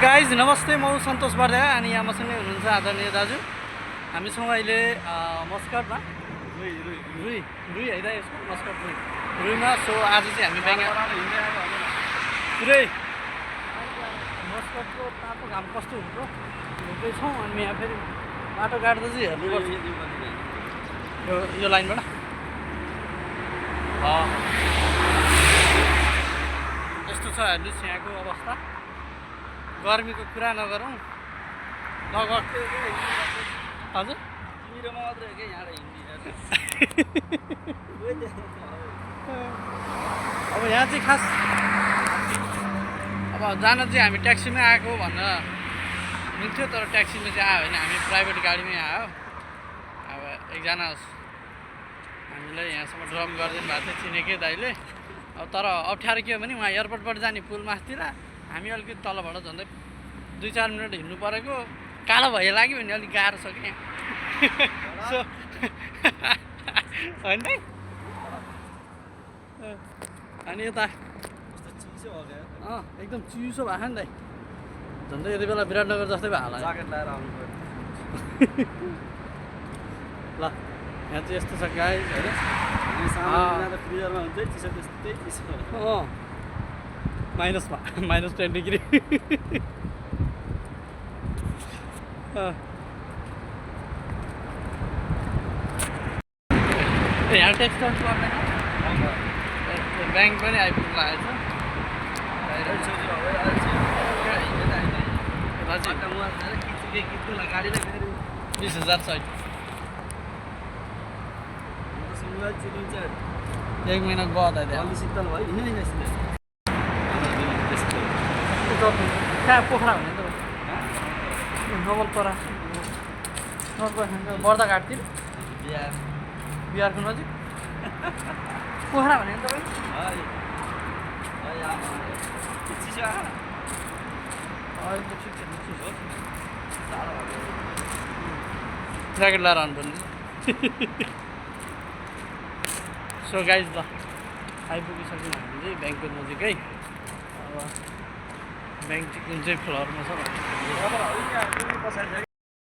Guys नमस्ते, म सन्तोष बर्दिया अनि यहाँ मसँगै हुनुहुन्छ आदरणीय दाजु। हामीसँग अहिले मस्कटमा रुई है त, यसको मस्कट रुईमा। सो आज चाहिँ हामी पुरै मस्कटको तातो घाम कस्तो हुन्छ घुम्दै छौँ। अनि यहाँ फेरि बाटो काट्दा चाहिँ हेर्नुपर्छ यो लाइनबाट। यस्तो छ हेर्नुहोस् यहाँको अवस्था। गर्मीको कुरा नगरौँ, हजुर अब यहाँ चाहिँ खास अब जान चाहिँ हामी ट्याक्सीमै आएको भनेर मिल्थ्यो, तर ट्याक्सीमा चाहिँ आयो भने हामी प्राइभेट गाडीमै आयो। अब एकजना हामीलाई यहाँसम्म ड्रप गरिदिनु भएको थियो चिनेकै दाइले। अब तर अप्ठ्यारो के हो भने उहाँ एयरपोर्टबाट जाने पुल मास्तिर, हामी अलिकति तलबाट झन्डै 2-4 मिनट हिँड्नु परेको। कालो भए लाग्यो भने अलिक गाह्रो छ क्या सो होइन। अनि यता एकदम चिसो भएको नि दाइ, झन्डै यति बेला विराटनगर जस्तै भयो होला। ज्याकेट लगाएर आउनु पर्यो ल। यहाँ चाहिँ यस्तो छ गाइस होइन, -10 डिग्री। यहाँ ट्याक्स ब्याङ्क पनि आइपुग्नु लागेको छ। 20,000 छ 1 महिना बाद आहे क्या पोखरा भने त नवलपरा बर्दा घाटतिर बिहारको नजिक पोखरा भने तपाईँ ज्याकेट लगाएर आउनुपर्ने। सो गाइज ल आइपुगिसक्यौँ हामी चाहिँ ब्याङ्कको नजिकै। अब ब्याङ्क चाहिँ कुन चाहिँ फ्लोरमा छ